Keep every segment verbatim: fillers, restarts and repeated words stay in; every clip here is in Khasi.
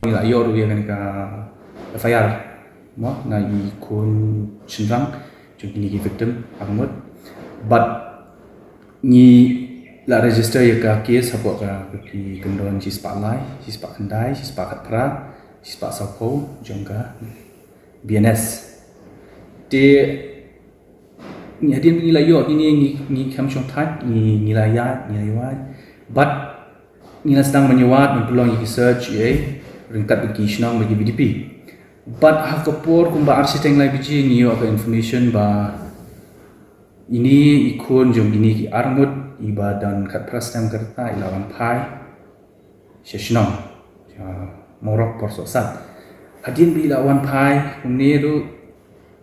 ngi la ïoh ruh ïa kane ka F I R mo na i khun shynrang jong kine ki victim arngut. Bad ngi la register ïa ka case hapoh ka, ka ki kyndon shispah lai, shispah khyndai, shispah khatphra, shispah sawphew jong ka B N S. Te ngi hadien ngi la ïoh kine ngi, ngi kham shong thait, ngi, ngi la ïaid, ngi la ïaid. Bad ngi la sdang ban ïaid, ban pynlong ïa ki search ïa ryngkat bad ki shnong bad ki V D P. Bad ha ka por kumba ar shiteng lai baje ngi ïoh ka information ba ine i khun jong kine ki arngut iba don khatphra snem ka rta i la wan phai sha shnong, sha Mawroh Pyrsohsat. Hadien ba i la wan phai kumne ruh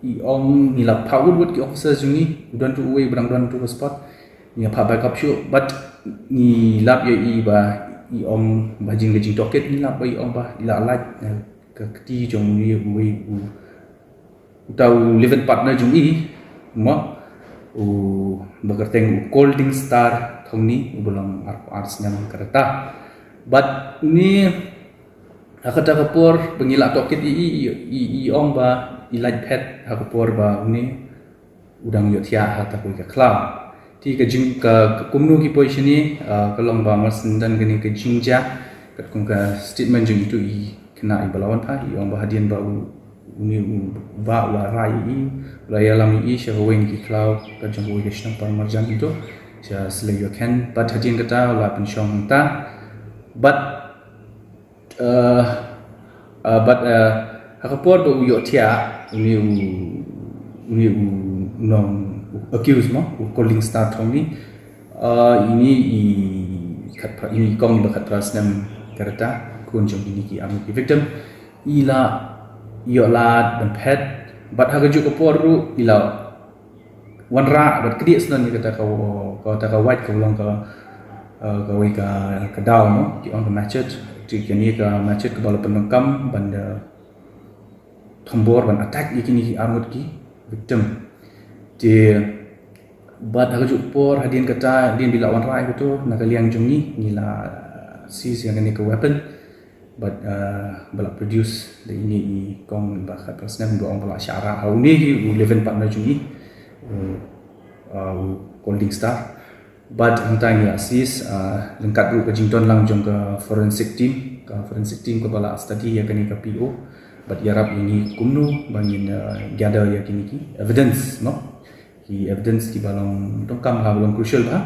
i ong ngi la phah wut wut ki officers jong ngi, u don ruh uwei ba dang don ruh ha spot. Ngi la phah backup shuh bad ngi lap ïa i ba i ong ba jing ka jingtohkit ngi lap ba i ong ba i la lait na ka kti jong uwei uwei u uta u live-in partner jong i mo, u ba kyrteng u Colding Star Thongni uba long arphew ar snem ka rta. Bad une ha kata ka por ba ngi la tohkit i, i, i, i ong ba i lait phet ha ka por ba une u dang ïohthiah ha kata kawei ka khlaw. Te ka jing ka, ka kumno ki poi shane, ah, ka long ba mar shen don kane ka jingjia katkum ka statement jong itu i khynnah iba la wan phai, i ong ba hadien ba u, une u bah u la rai ïa i, u la ïalam ïa i sha kawei na ki khlaw ka jong kawei ka shnong Parmarjan itu, sha Slei Ïoh Khen. Bad hadien kata u la pynshong hangta. Bad, eh, eh, bad, eh, ha ka por ba u ïohthiah une u, une u nong, u accused mo, u Colding Star Thongni, eh, ine i khatphra, ine i kong iba khatphra snem ka rta, khun jong ine ki arngut ki victim, i la ïoh lad ban phet. Bad ha kajuh ka por ruh i la wanrah bad kdiah shen ïa kata ka, kata ka wait ka long ka, eh, kawei ka, ka daw mo, ki ong ka machete. Te kane ka machete kaba la pyndonkam ban da thombor ban attack ïa kine ki arngut ki victim. Te bad ha kajuh ka por hadien kata, hadien ba i la wanrah ïa kato, na ka liang jong ngi ngi la seize ïa kane ka weapon. Bad, eh, ba la produce da ine i kong iba khatphra snem, ba ong ba la shah rah ha une hi u live-in partner jong i, u, eh, u Colding Star. Bad hangta ngi la seize, eh, ryngkat ruh ka jingdon lang jong ka forensic team, ka forensic team kaba la study ïa kane ka P O bad ïarap ïa ngi kumno ba ngin, eh, gather ïa kine ki evidence mo, ki evidence kiba long donkam bha, ba long crucial bha.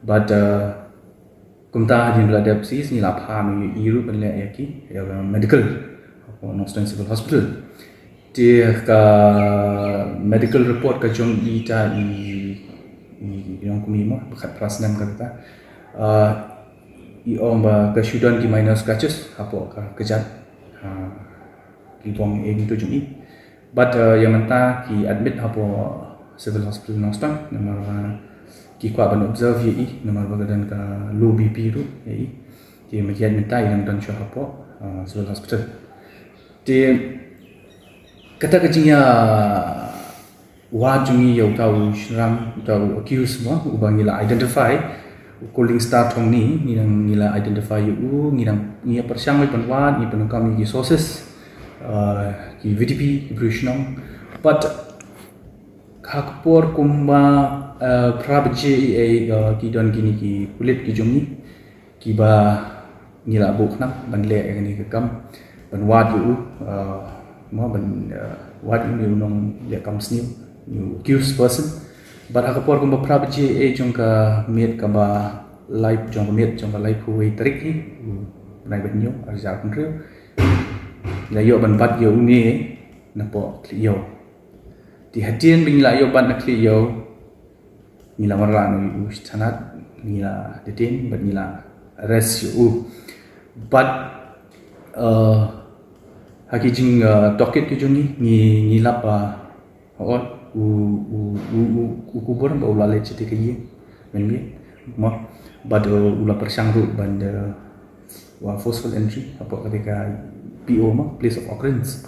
Bad, eh, kumta hadien ba la dep seize ngi la phah noh ïa i ruh ban leh ïa ki, ïa ka medical hapoh Nongstoiñ Civil Hospital. Te ka medical report ka jong ita i, i, i nongkmie mo ba khatphra snem ka rta, ah, i ong ba ka shu don ki minor scratches hapoh ka kjat, ah, ki bong ïing tu jong i. Bad, eh, ïa mynta ki admit hapoh Civil Hospital Nongstoiñ namar ba ki kwah ban observe ïa i namar ba ka don ka low B P ruh ïa i. Te mynta ïa mynta i dang don shuh hapoh, eh, Civil Hospital. Te kata ka jingïawad jong ngi ïa uta u shynrang, uta u accused mo, uba ngi la identify, u Colding Star Thongni, ngi dang, ngi la identify ïa u, ngi dang, ngi ïa pyrshang ban wad, ngi pyndonkam ïa ki sources, uh, ki V D P, ki briew shnong. Bad ha ka por kumba, uh, phra baje, eh, uh, ki don kine ki pulit ki jong ngi kiba ngi la buh khnang ban leh ïa kane ka kam, ban wad ïa u, uh, mo, ban, uh, wad ïa u nongleh kam sniew, u accused person. Bad ha ka por kumba phra baje eh jong ka miet kaba lai, jong ka miet jong ka laiphew wei tarik hi u bnai ba hynñiew, ar hajar arphew hynriew, ngi la ïoh ban bat ïa une napoh khlieh ïew. Te hadien ba ngi la ïoh bat na khlieh ïew, ngi la wanrah noh ïa u sha thanat, ngi la detain bad ngi la arrest ïa u. Bad, uh, ha ki jing, uh, tohkit ki jong ngi, ngi, ngi lap ba, uh, u, u, u, u, u kubur ba u la leit shatei ka ïing mynmiet mo. Bad, uh, u la pyrshang ruh ban da, uh, forceful entry hapoh katei ka P O mo, place of occurrence.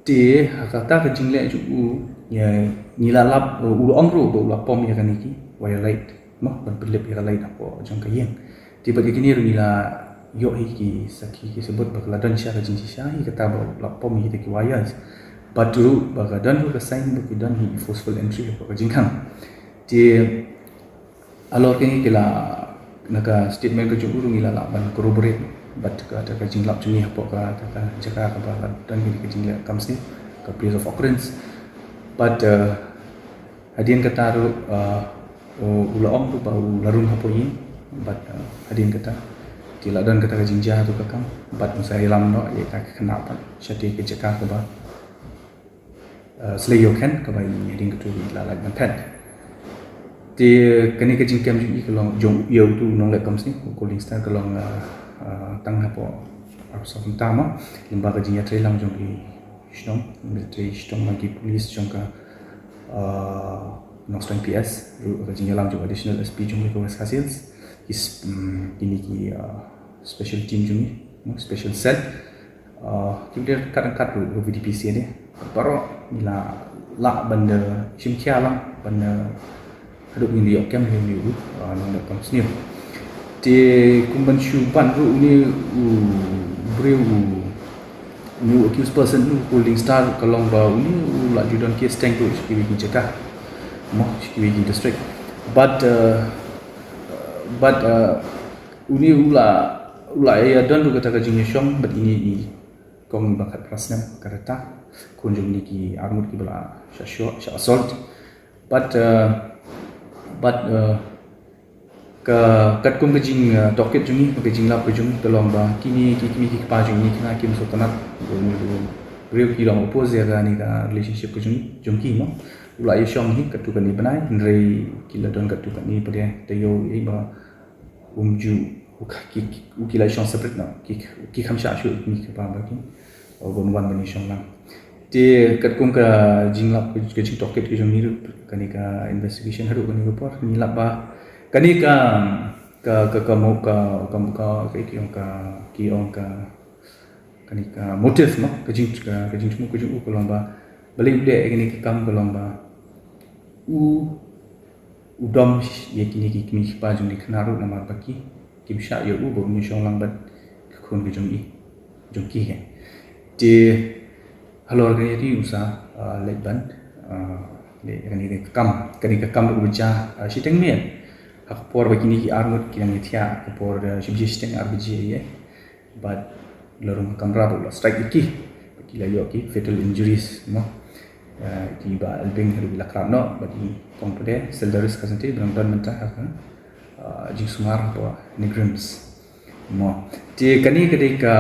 Te ha kata ka jingleh jong u, ïa, ngi la lap, uh, u la ong ruh ba u la pom ïa kane ki wire light mo, ban pynlip ïa ka light hapoh jong ka ïing. Te bad ïa kine ruh ngi la ïoh hi ki sakhi ki sabut ba ka la don sha ka jingshisha, hi kata ba la pom hi da ki wires. Bad ruh ba ka don ruh ka sign ba ki don hi forceful entry hapoh ka jingkhang. Te halor kane ki la, na ka statement ka jong u ruh ngi la lah ban corroborate bad kata ka jinglap jong ngi hapoh kata ka jaka kaba la don hi ka jingleh kam sniew, ka place of occurrence. Bad, uh, hadien kata ruh, uh, u, u la ong ruh ba u la rung hapoh ïing, bad, uh, hadien kata te la don kata ka jingjia haduh ka kam, bad un sa ïalam noh ïa ka khynnah pat sha kata ka jaka kaba, uh, sleh ïoh khen kaba ïa ding katu la lait ban phet. Te kane ka jingkem jong i ka long, jong ïa utu u nongleh kam sniew, u Cooling Star, ka long, uh, uh, tang hapoh arphew saw kynta mo, lyngba ka jingïatreilang jong ki shnong, military shnong, bad ki police jong ka, uh, Nongstoiñ P S, ruh ka jingïalam jong Additional S P jong ka West Khasi Hills, ki s-, mm, kine ki, uh, special team jong ngi, no, special cell. Uh, ki bynta kat kat ruh, ruh V D P C ne. Baroh ngi la lah ban da shim khia lang, ban da haduh ngin ïoh kem ïa une u, uh, nongleh kam sniew. Te kum ban shu ban ruh une u briew u, une u accused person, u Cooling Star, ka long ba une u la ju don case teng ruh sha kiwei ki jaka, mo, sha kiwei ki district. But, uh, but, uh, une u la, u la ïa don ruh kata ka jingïashong, bad ine i kong ba khatphra snem ka rta, khun jong ine ki arngut kiba la shah shoh, shah assault. But, uh, but, uh, ka, katkum ka jing, uh, tohkit jong ngi, ka jinglap ka jong ngi, ka long ba kine ki kmie ki kpa jong ngi kine kim sngewtynnat, briew ki long oppose ïa kane ka relationship ka jong ngi, jong ki, mo. U la ïashong hi katto katne bnai, hynrei ki la don katto katne pat de taïew ei ba um ju, u ka, ki, u ki la shong separate noh, ki, ki kham shah shuh ïa ki kmie ki kpa ba ki, uh, ban wan ban ïashong lang. Te katkum ka jinglap, ka jingtohkit ka jong ngi ruh, kane ka investigation haduh kane ka por, ngi lap ba kane ka, ka, ka, ka mo-, ka, ka, ka, ka, ki ong ka, ki ong ka, kane ka motive, mo, ka jing, ka, ka jingthmu ka jong u ka long ba balei u leh ïa kane ka kam, ka long ba u, u dom ïa kine ki kmie ki kpa jong ngi khynnah ruh namar ba ki, kim shah ïa u ba un ïashong lang bad ka khun ka jong i, jong ki hi. Te halor kane te u sa, uh, leit ban, uh, leh ïa kane ka kam, kane ka kam ruh ba jia, uh, shiteng miet. Ha ka por ba kine ki arngut ki dang ïathiah, ka por, uh, shi baje shiteng, ar baje ïa. Bad la rung ha kamra bad u la strike ïa ki, bad ki la ïoh ki fatal injuries, mo. Uh, ki Bah Elbing ruh ki la krad noh, bad i kong pat de, Sildaris Kharsyntiew, ba dang don mynta ha ka, uh, jingsumar hapoh NEIGRIHMS, mo. Te kane ka dei ka,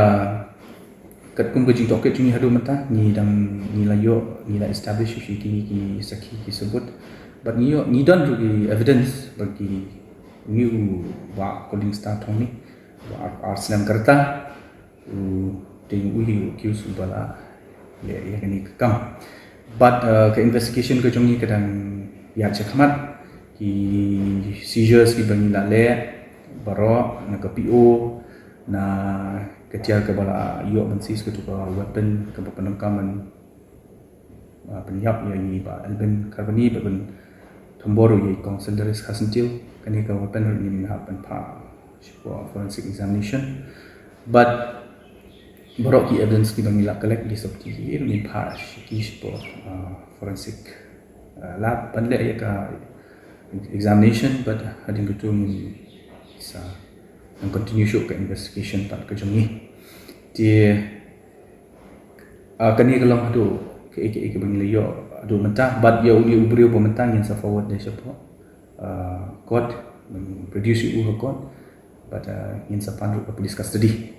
katkum ka jingtohkit jong ngi haduh mynta, ngi dang, ngi la ïoh, ngi la establish ïa kine ki sakhi ki sabut. Bad ngi ïoh, ngi don ruh ki evidence ba kine u Bah Cooling Star Thongni, ba ar, ar snem ka rta, u dei u hi u accused uba la leh ïa kane ka kam. Bad, uh, ka investigation ka jong ngi ka dang ïaid shakhmat, ki seizures kiba ngi la leh baroh na ka P O, na ka tiar kaba la ïoh ban seize katu ka weapon kaba pyndonkam ban, uh, pynïap ïa i Bah Elbing Kharbani bad ban thombor ïa i kong Sildaris Kharsyntiew. Kane ka weapon ruh ngin hap ban phah sha ka forensic examination. Bad baroh ki evidence kiba ngi la collect, ki sopti ki ruh ngin phah sha ki sha ka, uh, forensic, uh, lab ban leh ïa ka examination, bad hadien katu ngin sa nang continue shuh ka investigation pat ka jong ngi. Te, ah, kane ka long haduh kaei kaei kaba ngi la ïoh haduh mynta, bad ïa une u briew ba mynta ngin sa forward da shapoh, ah, court, produce ïa u ha court, bad, ah, ngin sa pan ruh ka police custody.